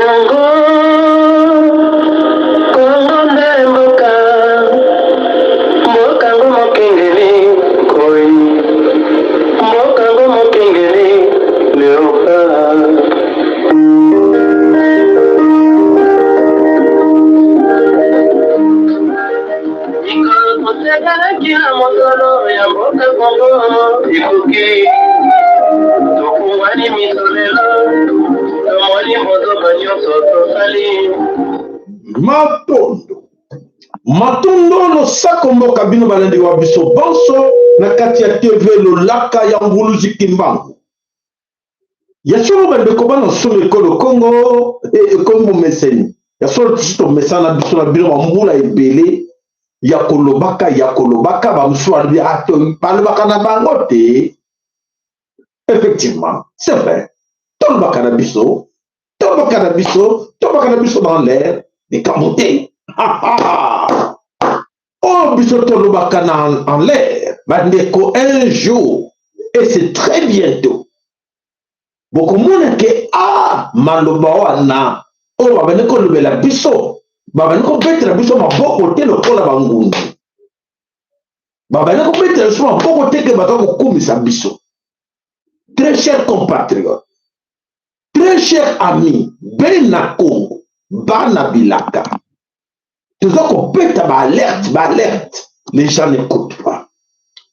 Congo, Congo nde mboka, mboka ngo mokengeli koi, mboka ngo mokengeli leopard. Mikolo tosekelaki na mosolo ya mboka Congo ekoki, tofungwani miso lelo, tomoni bozoba nyonso tosali. Matondo matondo losako mboka bino balandi wa biso banso na kati ya TV lolaka ya Mvuluzi Kimbangu. Ya solo bandeko bana nsolo ekolo Kongo ekomi bomeseni. Ya solo tisi tomesana biso na bino bambula ebele ya kolobaka ya kolobaka bamosusu balobi ah, balobaka na bango te. Effectivement, c'est vrai. Tolobaka na biso, tolobaka na biso, tolobaka na biso dans l'air, likambo te. Oyo biso tolobaka na en l'air, bandeko, un jour, et c'est très bientôt, bokomona ke ah, maloba wana oyo babandi kolobela biso, babandi kobetela biso maboko te lokola bangunzi, babandi kobetela biso maboko te ke baza kokumisa biso. Très cher compatriote, très cher ami, bena Congo, bana bilaka, toza kobeta ba alerte, ba alerte, les gens n'écoutent pas.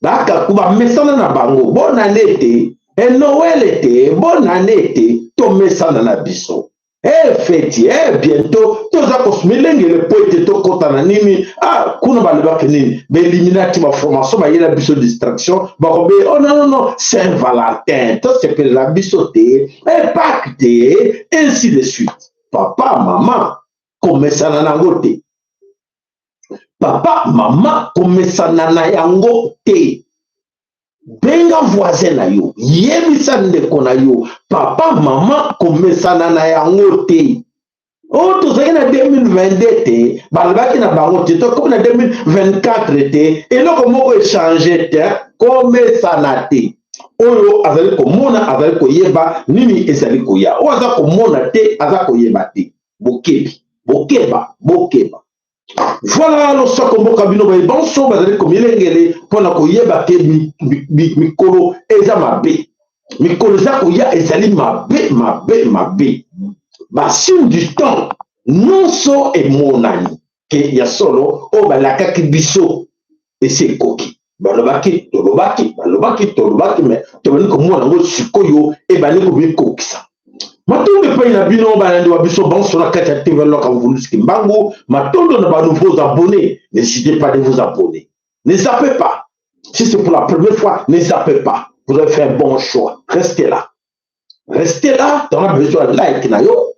Bakaku bamesana na bango, bonne année te, e Noël te, bonne année te, tomesana na biso. E feti, e bientôt, toza kosmilengele po ete tokota na nini, ah, kuna balobaki nini, baeliminaki ba formation, bayela biso distraction, bakobe, oh non, non, non, Saint-Valentin, tosepelela biso te, e Pâques te, ainsi de suite. Papa, mama, komesana na yango te. Papa, mama, komesana na yango te. Benga voisin na yo, yebisa ndeko na yo, papa, mama, komesana na yango te. Oh, tozalaki na 2022 te, balobaki na bango te, tokomi na 2024 te, eloko moko echange te, komesana te. Oyo azali komona, azali koyeba nini ezali koya. Oyo aza komona te, aza koyeba te. Bokebi, bokeba, bokeba. Voilà losako mboka bino baye banso bazali komilengele mpo na koyeba ke mikolo eza mabe. Mikolo eza koya ezali mabe, mabe, mabe. Ba signe du temps nyonso emonani ke ya solo oyo balakaki biso esi ekoki. Balobaki, tolobaki, balobaki, tolobaki, mais tobandi komona yango sikoyo ebandi komikokisa. Matondo epai na bino balandi wa biso banso na kati ya TV Loka Mvuluzi Kimbangu. Matondo na ba nouveaux abonnés, n'hésitez pas de vous abonner. Ne zappez pas. Si c'est pour la première fois, ne zappez pas. Vous avez fait un bon choix. Restez là. Restez là, tu en as besoin de like na yo.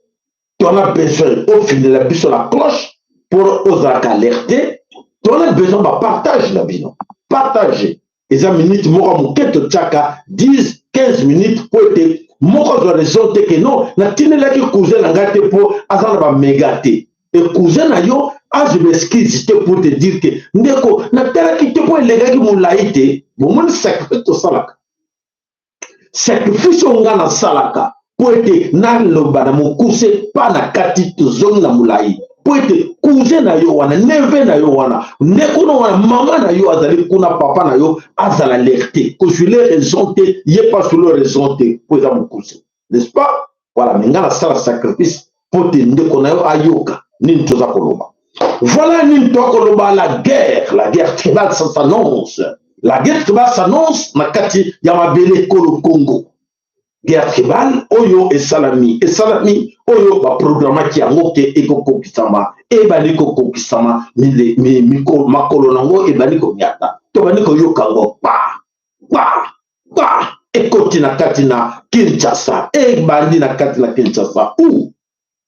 Tu en as besoin au fil de la biso la cloche pour ozalaka alerté. Tu en as besoin ba partage na bino. Partager. Eza minute moko moke totiaka 10 15 minutes po ete moko azwa raison te ke non natindelaki cousin na ngai te po aza na ba mega te. E cousin na yo azwa ba excuse te pour te dire que ndeko natalaki te po elekaki molai te. Bomoni sacrifice tosalaka. Sacrifice oyo nga nasalaka po ete naloba na mokuse pa na kati tozongi na molai po ete cousin na yo wana, neveu na yo wana, ndeko na wana, mama na yo azali kuna, papa na yo azala alerte, kozwile raison te, ye pa azwile raison te po eza mokuse, n'est-ce pas? Voilà, mais nga nasala sacrifice po te ndeko na yo ayoka nini toza koloba. Voilà nini toza koloba, la guerre, la guerre tribale ça s'annonce. La guerre tribale s'annonce na kati ya mabele ekolo Congo. Guerre tribale oyo esalami, esalami oyo ba programmaki yango ke ekokokisama, ebandi kokokisama, makolo nango ebandi konyata, tobandi koyoka yango pa pa pa, ekoti na kati na Kinshasa, ebandi na kati na Kinshasa. Ou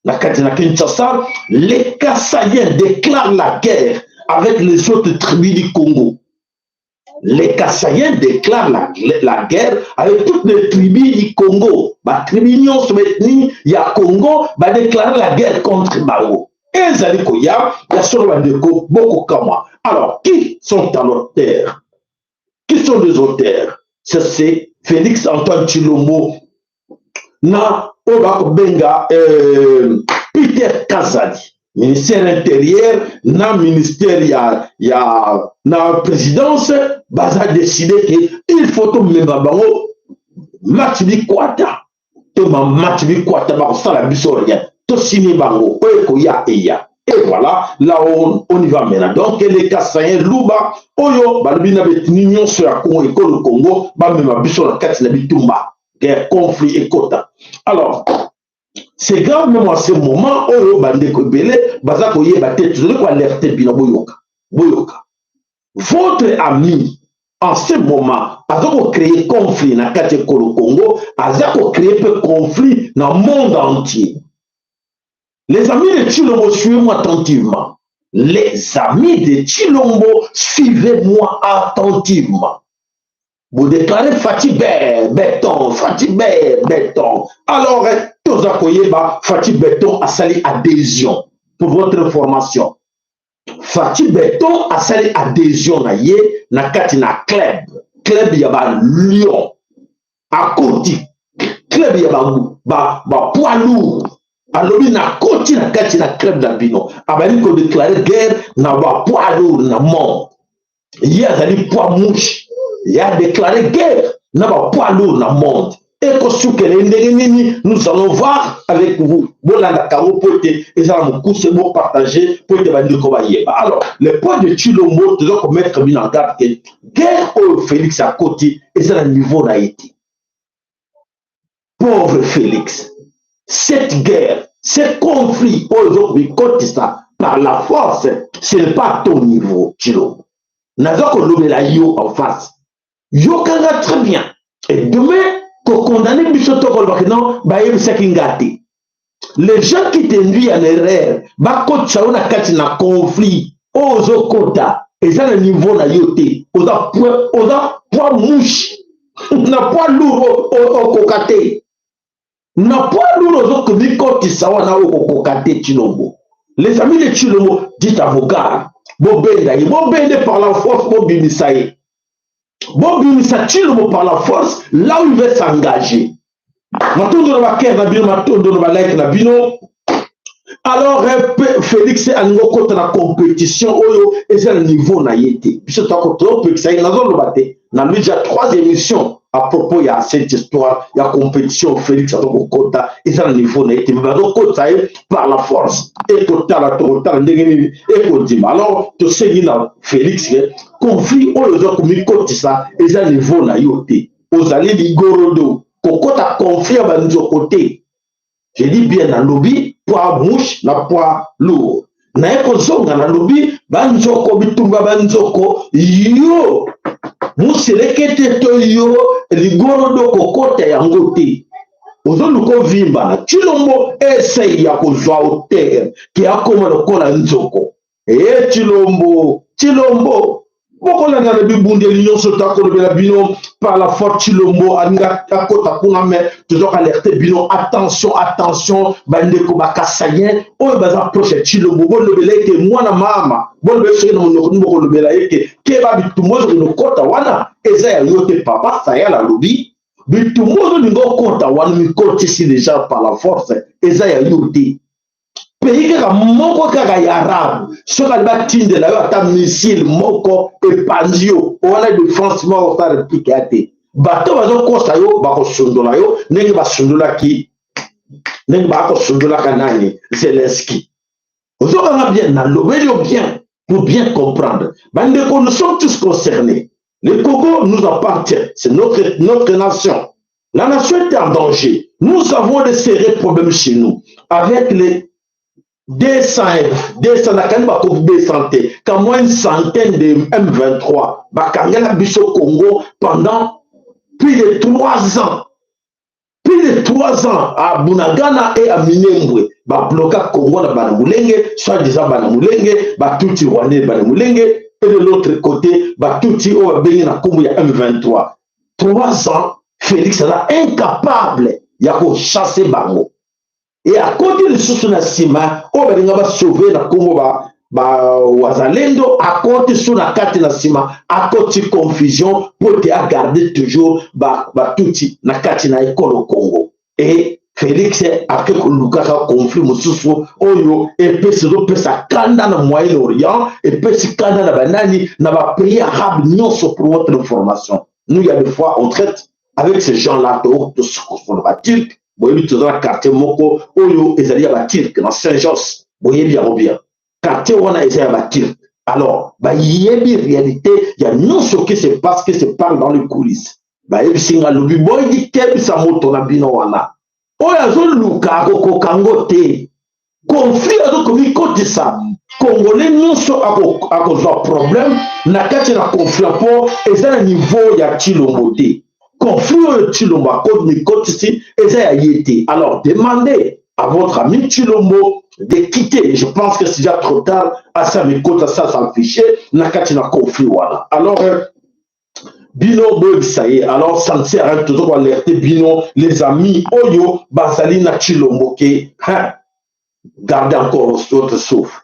na kati na Kinshasa, les Kasaïens déclarent la guerre avec les autres tribus du Congo. Les Kasaïens déclarent la guerre avec toutes les tribus du Congo. Ba tribu nyonso ba ethnie ya Congo ba déclarer la guerre contre bango. Ezali koya ya solo bandeko bokokamwa. Alors, qui sont à l'auteur? Qui sont les auteurs? Ça c'est Félix Antoine Tshilombo na oyo bakobenga Peter Kazadi, ministère intérieur na ministère ya na présidence, baza décidé ke il faut tomema bango match bikwata, to match bikwata, bakosala biso rien, tosini bango oyo ekoya eya. Et voilà, là on y va maintenant. Donc les Kasaïens luba oyo balobi na betini nyonso ya Congo, ekolo Congo, bamema biso na kati na bitumba, guerre, conflit ekota. Alors c'est grave même à ce moment oyo bandeko ebele baza koyeba te. Tozali koalerte bino, boyoka, boyoka. Votre ami en ce moment aza kocréer conflit na kati ekolo Congo, aza kocréer mpe conflit na monde entier. Les amis de Tshilombo, suivez-moi attentivement. Les amis de Tshilombo, suivez-moi attentivement. Vous déclarez Fatshi béton, Fatshi béton. Alors, toza koyeba, Fatshi béton asali adhésion. Pour votre information, Fatshi béton asali adhésion na ye na kati na club. Club ya ba lion. Akoti club ya ba poids lourd. Alobi nakoti na kati na club na bino. Abali kodéclarer guerre na bapoids lourd na monde. Ye azali poids mouche, ye adéclaré guerre na bapoids lourd na monde. Ekosukela ye ndenge nini? Nous allons voir avec vous. Bolandaka yango mpo ete eza na mokuse, bopartage mpo ete bandeko bayeba. Alors, le point de Tshilombo, toza komettre bino en garde ke guerre oyo Félix akoti eza na niveau na ye te. Pauvre Félix, cette guerre, ce conflit oyo ozokobikotisa par la force, ce n'est pas à ton niveau. Tshilombo, naza kolobela yo en face, yokanga très bien. Et demain kokondane biso, tokolobaki non, bayebisaki nga te. Les gens qui t'induit en erreur, bakotisa yo na kati na conflit oyo ozokota, eza na niveau na yo te. Oza poids mouche, na poids lourd okoka te. Na poids lourd ozokobikotisa wana, okokoka te. Tshilombo, les amis de Tshilombo, dites à vos gars, bobenda ye, bobende par la force, bobimisa ye, bobimisa Tshilombo par la force là où il veut s'engager. Matondo na bacœur na bino, matondo na balike na bino. Alors Félix alingi okota na compétition oyo eza na niveau na ye te. Biso topekisa ye. Nazoloba te, nalobi déjà trois émissions à propos ya cette histoire ya compétition. Félix aza kokota, eza na niveau na ye te, mais bazokotisa ye par la force. Ekotala, tokotala ndenge nini ekondima. Alors tosengi na Félix ke conflit oyo oza komikotisa eza niveau na yo te. Ozali ligorodo, kokota conflit ya banzoko te. Je dis bien, nalobi poids mouche na poids lourd. Naye kozonga, nalobi banzoko, bitumba banzoko. Yo moseleke te, to yo ligorodo, kokota yango te. Ozoluka ovimba na Tshilombo, esai ya kozwa hauteur ke akóma lokola nzoko. E Tshilombo, Tshilombo, bokolanda na bibundeli nyonso takolobela bino. Par la force, Tshilombo alingi akota kuna, mais tozoka alerte bino: attention, attention. Bandeko bakasaïens oyo baza proche ya Tshilombo, bolobela ete mwana mama, bolobela soki na monoko nini, bokolobela ete keba, bitumba ozokende okota wana eza ya yo te. Papa Sayal alobi bitumba ozolinga okota wana, mikotisi déjà par la force, eza ya yo te. Pays kaka moko kaka ya arabe, soki ali batindela yo ata missile moko, epanzi yo wana, défense moko osala réplique ya te. Bato bazokosa yo, bakosundola yo ndenge basundolaki, ndenge bakosundolaka nani, Zelensky. Ozokanga bien, nalobeli yo bien pour bien comprendre. Bandeko, nous sommes tous concernés. Le Congo nous appartient, c'est notre nation. La nation est en danger. Nous avons de sérieux problèmes chez nous avec les 200 F 200, nakangi bakoki 200 te, ka moins une centaine de M23 bakangela biso Congo pendant plus de 3 ans, plus de 3 ans à Bunagana et à Minembwe. Babloka Congo na Bana Mulenge, soit disant Bana Mulenge, batutsi rwandais Bana Mulenge, et de l'autre côté batutsi oyo babengi na nkombo ya M23. 3 ans, Félix aza incapable ya kochasser bango. E akoti lisusu na nsima oyo balinga basauve na nkombo bawazalendo, akoti su na kati na nsima, akoti confusion mpo ete agarde toujours batutsi na kati na ekolo Congo. E Felix ake kolukaka conflit mosusu oyo epesi ezopesa kanda na Moyen Orient, epesi kanda na banani na ba pays arabe nyonso. Pour votre information, nous, il y a des fois on traite avec ces gens là, tosukosona ba Turc. Boyebi, toza na quartier moko oyo ezali ya ba Turc na Saint-Josse, boyebi yango bien. Quartier wana eza ya ba Turc. Alors bayebi réalité ya nyonso qui se passe, qui se parle dans les coulisses. Bayebisi nga, lobi boyi kebisa moto na bino wana oyo azoluka akokoka yango te. Conflit azokomikotisa, Congolais nyonso akozwa problème na kati na conflit, mpo eza na niveau ya Tshilombo te. Conflit oyo Tshilombo akomikotisi eza ya ye te. Alors demandez à votre ami Tshilombo de quitter. Je pense que c'est déjà trop tard. Asa mikota, sa s'afficher na kati na conflit wana. Alors bino boyebisa ye. Alors ça ne sert à rien, toza koalerte bino, les amis oyo bazali na Tshilombo, ke hein, gardez encore votre souffle.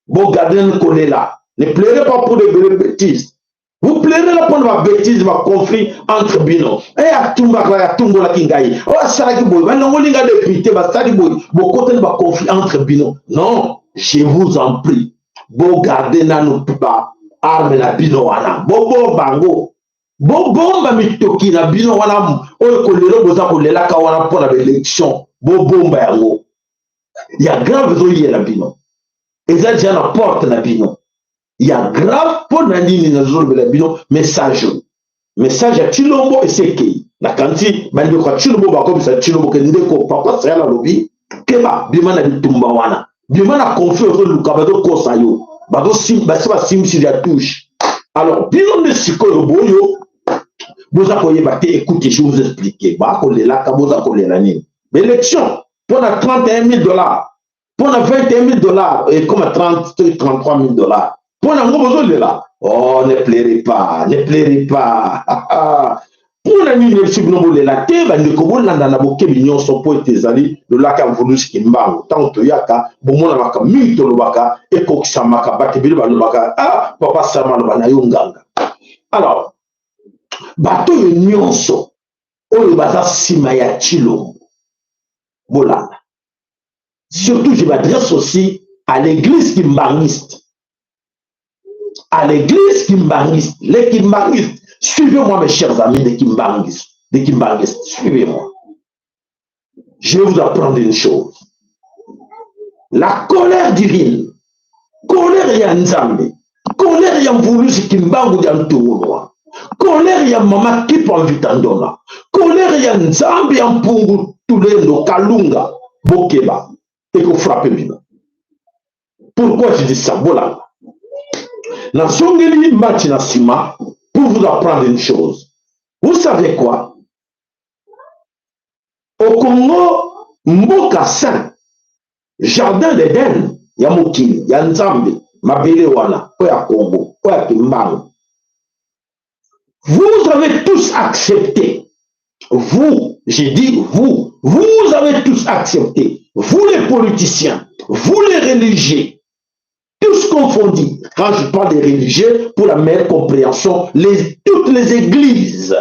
Bogardez kolela, ne pleurez pas pour des bêtises. Vous pleurez là mpona babêtise, baconflit entre bino. E atumbaka, atumbolaki ngai, oyo asalaki boye, balongoli ngai député, basali boye, bokotani baconflit entre bino. Non, je vous en prie, bogarde nanu ba arme na bino wana, bobomba yango, bobomba mitoki na bino wana oyo kolelo boza kolelaka wana mpona baélection. Bobomba yango, ya grave ezoyela bino, eza deja na porte na bino, ya grave. Mpo na nini nazolobela bino message oyo? Message ya Tshilombo esi ekei. Nakanisi bandeko ya Tshilombo bakomisa Tshilombo ke ndeko papa Sayala alobi keba, bima na bitumba wana, bima na conflit ozoluka, bazokosa yo, basi basimbisi ya touche. Alors bino nde sikoyo boyo boza koyeba te. Écoute, je vous explique. Bakolelaka, boza kolela nini? Baélection mpo na 31 000 $, mpo na 21 000 $, ekoma 30, 33 000 $, mpo na yango bozolela. Oh, ne pleurez pas, ne pleurez pas. Mpo na nini esi bino bolela te? Bandeko, bolanda na bokebi nyonso, mpo ete ezali lolaka ya Mvuluzi Kimbangu. Ntango toyaka, bomonamaka mingi, tolobaka, ekokisamaka. Bato ebele balobaka: "Ah, papa Sama, aloba na yo nganga." Alors bato oyo nyonso oyo baza nsima ya Tshilombo, bolanda. Surtout, je m'adresse aussi à l'église kimbanguiste, à l'église kimbanguiste, les kimbanguistes. Suivez-moi, mes chers amis des kimbanguistes, des kimbanguistes, suivez-moi. Je vais vous apprendre une chose. La colère divine, colère ya Nzambe, colère ya Mvuluzi Kimbangu ya Ntungunwa, colère ya Mama Kipa Mvitandona, colère ya Nzambe ya Mpungu Tulendo Kalunga, bokeba, ekofrappe bino. Pourquoi je dis ça? Bolanda, nazongeli match na nsima pour vous apprendre une chose. Vous savez quoi? Au Congo, mboka saint, jardin d'Eden ya mokili ya Nzambe, mabele wana oyo ya Congo, oyo ya Kimbangu, vous avez tous accepté, vous, j'ai dit vous, vous avez tous accepté, vous les politiciens, vous les religieux, tous confondus. Quand je parle des religieux, pour la meilleure compréhension, toutes les églises,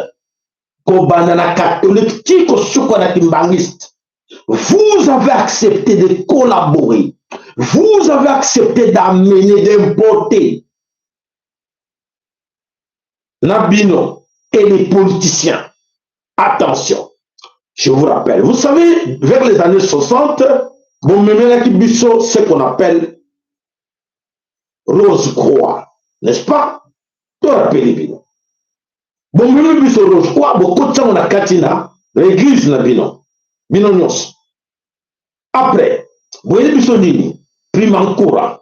kobanda na catholique ti kosuka na kimbanguiste, vous avez accepté de collaborer, vous avez accepté d'amener, d'importer na bino et les politiciens. Attention, je vous rappelle, vous savez, vers les années 60, bomemelaki biso ce qu'on appelle Rose Croix, n'est-ce pas? Torappeler bino, bomemi biso Rose Croix, bokoti yango na kati na église na bino, bino nyonso. Après boyeli biso nini? Primancura.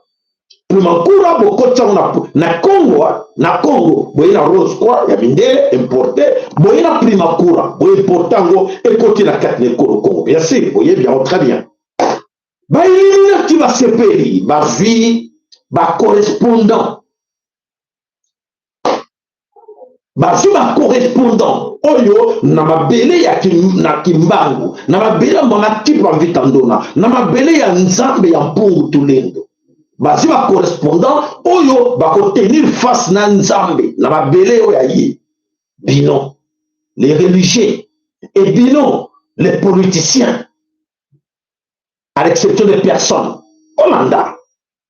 Primancura, bokoti yango na Congo. Na Congo boye na Rose Croix ya mindele importé, boye na Primacura, boimporte yango, ekoti na kati na ekolo Congo. Bien sûr, boyebi yango très bien. Bailluminati basepeli, bazwi bacorrespondant, bazwi bacorrespondant oyo na mabele ya na Kimbangu, na mabele ya Mama Kipa Mvita Ndona, na mabele ya Nzambe ya Mpungu Tulendo. Bazwi bacorrespondant oyo bakotenir face na Nzambe na mabele oyo ya ye. Bino les religieux et bino les politiciens. À l'exception de personne olanda,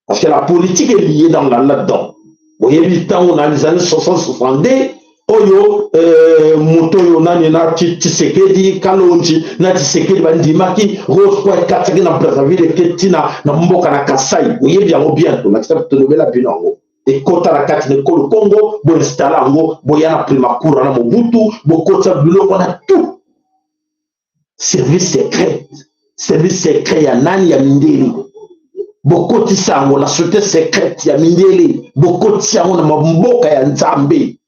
parce que la politique est liée dans la là-dedans. Boyebi ntango na les années 60, 62 oyo, moto oyo nani na Tshisekedi, Kalonji na Tshisekedi bandimaki Rose Croix ekatisaki na Brazzaville, eketi na mboka na Kasai. Boyebi yango bien, tolakisa, tolobela bino yango. Ekota na kati na ekolo Congo, boinstaller yango, boya na Primakura na Mobutu, bokotisa biloko wana tout. Service secret, service secret ya nani? Ya mindele. Bokotisa yango na société secrète ya mindele, bokotisa yango na mboka ya Nzambe.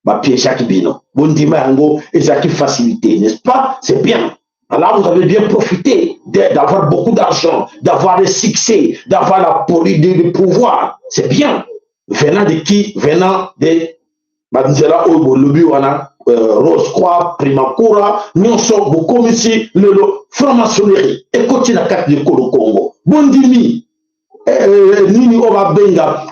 Bapiégeaki bino, bondima yango, ezalaki facilité, n'est-ce pas? C'est bien. Alors vous avez bien profité d'avoir beaucoup d'argent, d'avoir le succès, d'avoir la politique, le pouvoir. C'est bien. Venant de qui? Venant de banzela oyo bolobi wana, Rose Croix, Primakura, nyonso bokomisi lelo franc-maçonnerie ekoti na kati ya ekolo Congo. Bondimi nini oyo babenga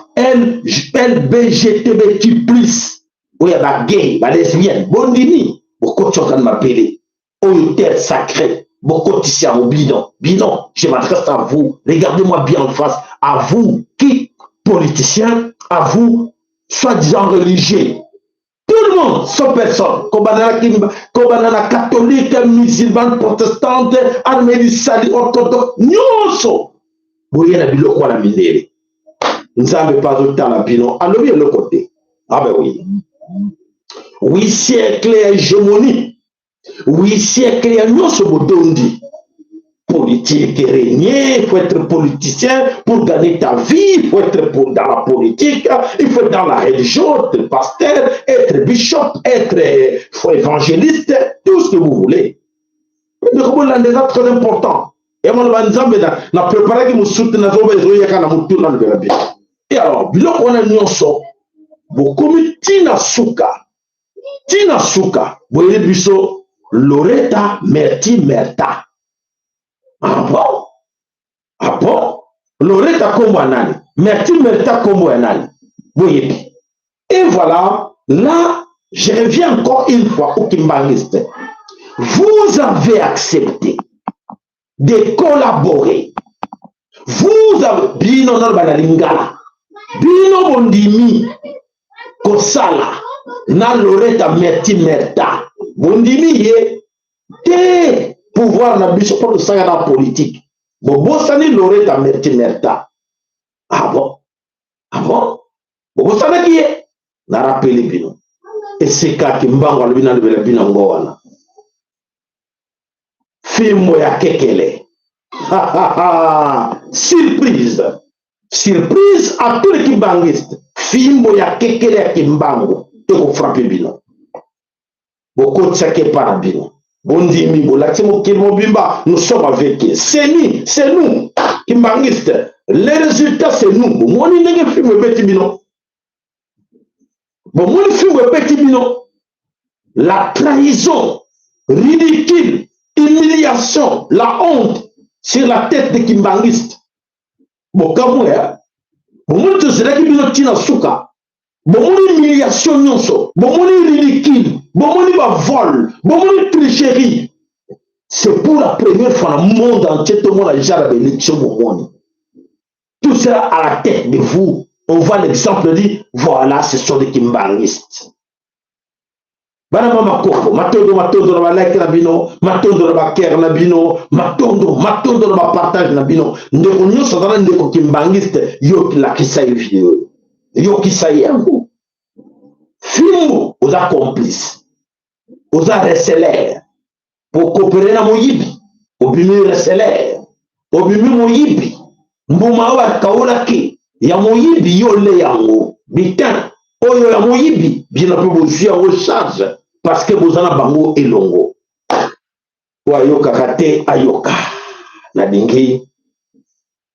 LBGTBQ plus, oyo ya bagay, balesbienne. Bondimi, bokoti na mabele oyo terre sacrée, bokotisi yango. Bino, bino, je m'adresse à vous, regardez-moi bien en face, à vous qui politiciens, à vous soi-disant religieux, tout le monde sans personne, kobanda na catholique, musulman, protestante, armée sali, orthodoxe, nyonso boye na biloko wana mindele. Nzambe mpe azotala bino, alobi eloko te. Ah ben oui, 8 siècle ya hégémonie, 8 siècle ya nyonso bodondi politique régner. Il faut être politicien pour gagner ta vie, il faut être dans la politique, il faut être dans la religion, être pasteur, être bishop, être faut évangéliste, tout ce que vous voulez. Ndeko, bolanda, eza très important. Yango banzambe na préparaki mosusu te, nazoba ezoyaka na motu, nalobela bino. E alors biloko wana nyonso bokomi ntina suka, ntina suka, boyebi biso Loretta Merti Merta. Ah bon, ah bon, Loretta kombo ya nani? Merti Merta kombo ya nani? Boyebi. Et voilà, là je reviens encore une fois au kimbanguiste. Vous avez accepté de collaborer, vous avez, bino nano bana lingala, bino bondimi kosala na Loretta Merti Merta. Bondimi ye te, pouvoir na biso mpo tosala na politique. Bobosani Loretta Merti Merta. Ah bon, ah bon, bobosanaki ye. Na rappeler bino esekaki mbango, alobi nalobela bino yango wana, fimbo ya kekele. Surprise, surprise à tous les kimbanguistes, fimbo ya kekele ya Kimbangu ekofrapper bino. Bokotisaki epa na bino, bondimi, bolakisi mokili mobimba: nous sommes avec eux, c'est nous, c'est nous kimbanguiste, les résultats c'est nous. Bomoni ndenge fimbo ebeti bino, bomoni fimbo ebeti bino. La trahison ridicule, humiliation, la honte sur la tête de kimbanguiste. Bokamwe, bomoni tozelaki bino ntina suka. Bomoni humiliation nyonso, bomoni ridicule, bomoni bavol, bomoni tricherie. C'est pour la première fois na monde entier tomona genre ya baélection. Bomoni tout cela à la tête de vous, on voit l'exemple, dit voilà, ce sont des kimbanguistes. Bana mama koko, matondo, matondo na balike na bino, matondo na bacœur na bino, matondo, matondo na bapartage na bino. Ndeko nyonso aza na ndeko kimbangiste, yo lakisa ye video, yokisa ye yango. Fimbu, oza complice, oza receleur po coopérer na moyibi. Obimi receleur, obimi moyibi. Mbuma oyo akawolaki ya moyibi, yo ole yango. Bitin oyo ya moyibi, bino mpe bozwi yango charge parce que boza na bango elongo. Oyo ayokaka te, ayoka. Nalingi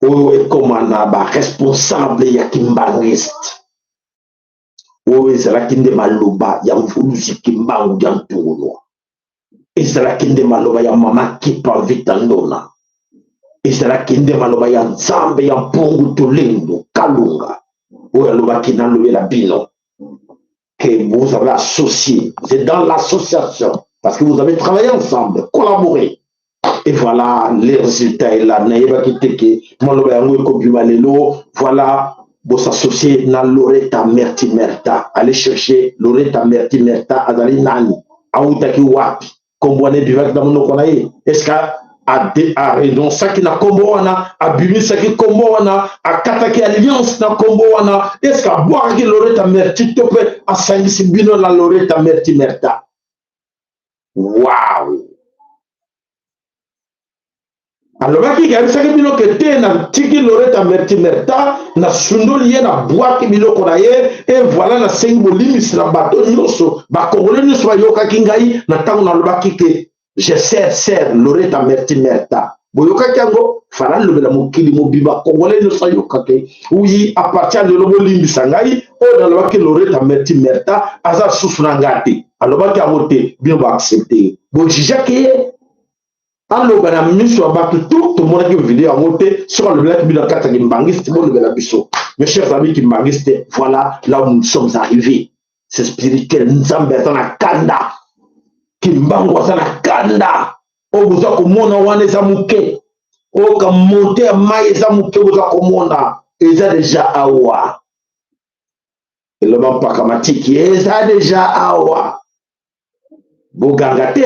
oyo ekóma na baresponsable ya kimbangiste. Oyo ezalaki nde maloba ya Mvuluzi Kimbangu ya Ntungunwa, ezalaki nde maloba ya mama Kipa Vita Ndona, ezalaki nde maloba ya Nzambe ya Mpungu Tolendu Kalunga oyo alobaki nalobela bino que vous avez associé, vous êtes dans l'association parce que vous avez travaillé ensemble, collaboré. Et voilà, le résultat est là. Nayebaki te ke maloba yango ekobima lelo. Voilà, bosassocie na Loretta Merti Merta. Allez chercher Loretta Merti Merta, azali nani? Awutaki wapi? Kombo wana ebimaki na monoko na ye? Est-ce arenonsaki na kombo wana? Abimisaki kombo wana? Akataki alliance na kombo wana? Est-ce abwakaki Loretta Merti to mpe asangisi bino na Loretta Merti Merta? Wow! Alobaki, ayebisaki bino ke te, natiki Loretta Merti Merta, nasundoli ye, nabwaki biloko na ye. E voilà, nasengi bolimbisi na bato nyonso, bakongole nyonso bayokaki ngai na ntango nalobaki ke je sers sœur Loretta Merti Merta. Boyokaki yango, fala lobela mokili mobimba, congolais nyonso ayokaki. Oui, à partir ya lelo bolimbisa ngai oyo nalobaki Loretta Merti Merta aza susu na ngai te. Alobaki yango te, bino boaccepte ye, bojugeaki ye, aloba na miso ya bato. Tu tomonaki video yango te. Soki alobelaki bino na kati ya kimbangiste, bolobela biso. Mes chers amis kimbangiste, voilà là où nous sommes arrivés. C'est spirituel. Nzambe aza na kanda, Kimbangu aza na kanda. Oyo boza komona wana eza moke, oyo ka monte ya mai eza moke, boza komona eza deja awa. Eloba mpaka matiki, eza deja awa. Boganga te,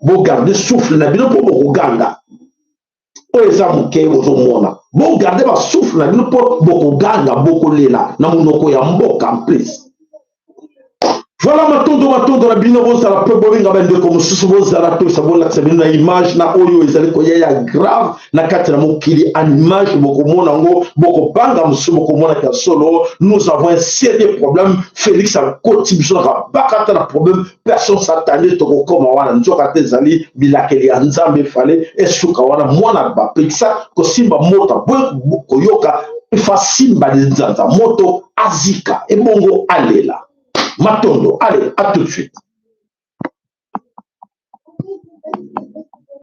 bogarde souffle na bino mpo bokoganga. Oyo eza moke bozomona, bogarde basouffle na bino mpo bokoganga, bokolela na monoko ya mboka en plus. Voilà, matondo, matondo na bino. Bozala mpe bolinga bandeko mosusu, bozala tosa bolakisa bino na image na oyo ezali koya ya grave na kati na mokili. En image bokomona yango, bokobanga mosusu, bokomonaka solo. Nous avons un sérieux problème. Félix akoti biso na kabakata na problème, personne s'attendait tokokoma wana. Nzoka te ezali bilakeli ya Nzambe. Efale esuka wana. Mwana bapekisa kosimba moto, boye koyoka ifa simba linzanza moto azika, ebongo alela. Matondo, allez, à tout de suite.